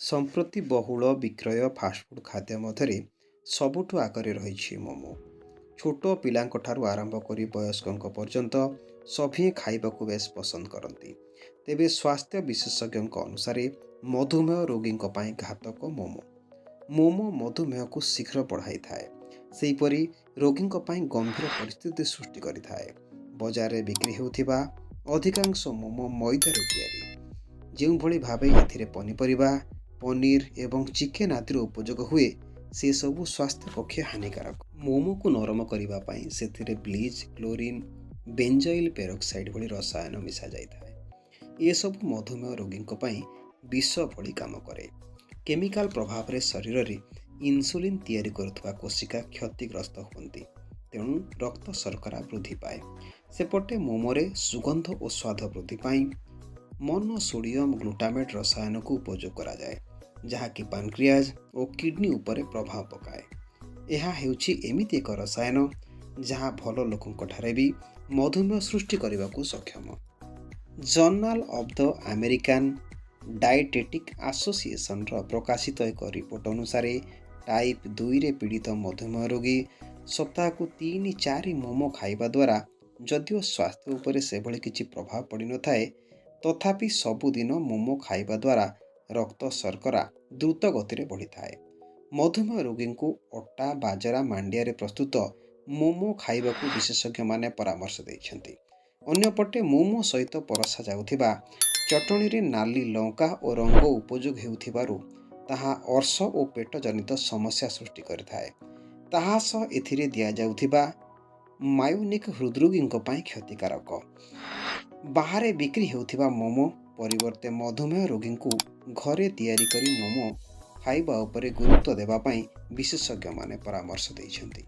ସମ୍ପ୍ରତି ବହୁଳ ବିକ୍ରୟ ଫାଷ୍ଟଫୁଡ୍ ଖାଦ୍ୟ ମଧ୍ୟରେ ସବୁଠୁ ଆଗରେ ରହିଛି ମୋମୋ। ଛୋଟ ପିଲାଙ୍କଠାରୁ ଆରମ୍ଭ କରି ବୟସ୍କଙ୍କ ପର୍ଯ୍ୟନ୍ତ ସଭିଏଁ ଖାଇବାକୁ ବେଶ୍ ପସନ୍ଦ କରନ୍ତି। ତେବେ ସ୍ୱାସ୍ଥ୍ୟ ବିଶେଷଜ୍ଞଙ୍କ ଅନୁସାରେ ମଧୁମେହ ରୋଗୀଙ୍କ ପାଇଁ ଘାତକ ମୋମୋ। ମୋମୋ ମଧୁମେହକୁ ଶୀଘ୍ର ବଢ଼ାଇଥାଏ। ସେହିପରି ରୋଗୀଙ୍କ ପାଇଁ ଗମ୍ଭୀର ପରିସ୍ଥିତି ସୃଷ୍ଟି କରିଥାଏ। ବଜାରରେ ବିକ୍ରି ହେଉଥିବା ଅଧିକାଂଶ ମୋମୋ ମଇଦାରୁ ତିଆରି। ଯେଉଁଭଳି ଭାବେ ଏଥିରେ ପନିପରିବା, ପନିର ଏବଂ ଚିକେନ୍ ଆଦିର ଉପଯୋଗ ହୁଏ, ସେସବୁ ସ୍ୱାସ୍ଥ୍ୟ ପକ୍ଷେ ହାନିକାରକ। ମୋମୋକୁ ନରମ କରିବା ପାଇଁ ସେଥିରେ ବ୍ଲିଚ୍, କ୍ଲୋରିନ୍, ବେଞ୍ଜୋଇଲ୍ ପେରୋକ୍ସାଇଡ୍ ଭଳି ରସାୟନ ମିଶାଯାଇଥାଏ। ଏସବୁ ମଧୁମେହ ରୋଗୀଙ୍କ ପାଇଁ ବିଷ ଭଳି କାମ କରେ। କେମିକାଲ ପ୍ରଭାବରେ ଶରୀରରେ ଇନ୍ସୁଲିନ୍ ତିଆରି କରୁଥିବା କୋଷିକା କ୍ଷତିଗ୍ରସ୍ତ ହୁଅନ୍ତି। ତେଣୁ ରକ୍ତ ଶର୍କରା ବୃଦ୍ଧି ପାଏ। ସେପଟେ ମୋମୋରେ ସୁଗନ୍ଧ ଓ ସ୍ୱାଦ ବୃଦ୍ଧି ପାଇଁ ମନୋସୋଡିୟମ୍ ଗ୍ଲୁଟାମେଟ୍ ରସାୟନକୁ ଉପଯୋଗ କରାଯାଏ, ଯାହାକି ପାନକ୍ରିଆଜ୍ ଓ କିଡନୀ ଉପରେ ପ୍ରଭାବ ପକାଏ। ଏହା ହେଉଛି ଏମିତି ଏକ ରସାୟନ, ଯାହା ଭଲ ଲୋକଙ୍କଠାରେ ବି ମଧୁମେହ ସୃଷ୍ଟି କରିବାକୁ ସକ୍ଷମ। Journal of the American dietetic ଆସୋସିଏସନର ପ୍ରକାଶିତ ଏକ ରିପୋର୍ଟ ଅନୁସାରେ, ଟାଇପ୍ 2ରେ ପୀଡ଼ିତ ମଧୁମେହ ରୋଗୀ ସପ୍ତାହକୁ 3-4 ମୋମୋ ଖାଇବା ଦ୍ୱାରା ଯଦିଓ ସ୍ୱାସ୍ଥ୍ୟ ଉପରେ ସେଭଳି କିଛି ପ୍ରଭାବ ପଡ଼ିନଥାଏ, ତଥାପି ସବୁଦିନ ମୋମୋ ଖାଇବା ଦ୍ୱାରା ରକ୍ତ ଶର୍କରା ଦ୍ରୁତ ଗତିରେ ବଢ଼ିଥାଏ। ମଧୁମେହ ରୋଗୀଙ୍କୁ ଅଟା, ବାଜରା, ମାଣ୍ଡିଆରେ ପ୍ରସ୍ତୁତ ମୋମୋ ଖାଇବାକୁ ବିଶେଷଜ୍ଞମାନେ ପରାମର୍ଶ ଦେଇଛନ୍ତି। ଅନ୍ୟପଟେ ମୋମୋ ସହିତ ପରସା ଯାଉଥିବା ଚଟଣିରେ ନାଲି ଲଙ୍କା ଓ ରଙ୍ଗ ଉପଯୋଗ ହେଉଥିବାରୁ ତାହା ଅର୍ଶ ଓ ପେଟ ଜନିତ ସମସ୍ୟା ସୃଷ୍ଟି କରିଥାଏ। ତାହା ସହ ଏଥିରେ ଦିଆଯାଉଥିବା ମାୟୋନିଜ୍ ହୃଦରୋଗୀଙ୍କ ପାଇଁ କ୍ଷତିକାରକ। ବାହାରେ ବିକ୍ରି ହେଉଥିବା ମୋମୋ ପରିବର୍ତ୍ତେ ମଧୁମେହ ରୋଗୀଙ୍କୁ ଘରେ ତିଆରି କରି ମୋମୋ ଖାଇବା ଉପରେ ଗୁରୁତ୍ୱ ଦେବା ପାଇଁ ବିଶେଷଜ୍ଞମାନେ ପରାମର୍ଶ ଦେଇଛନ୍ତି।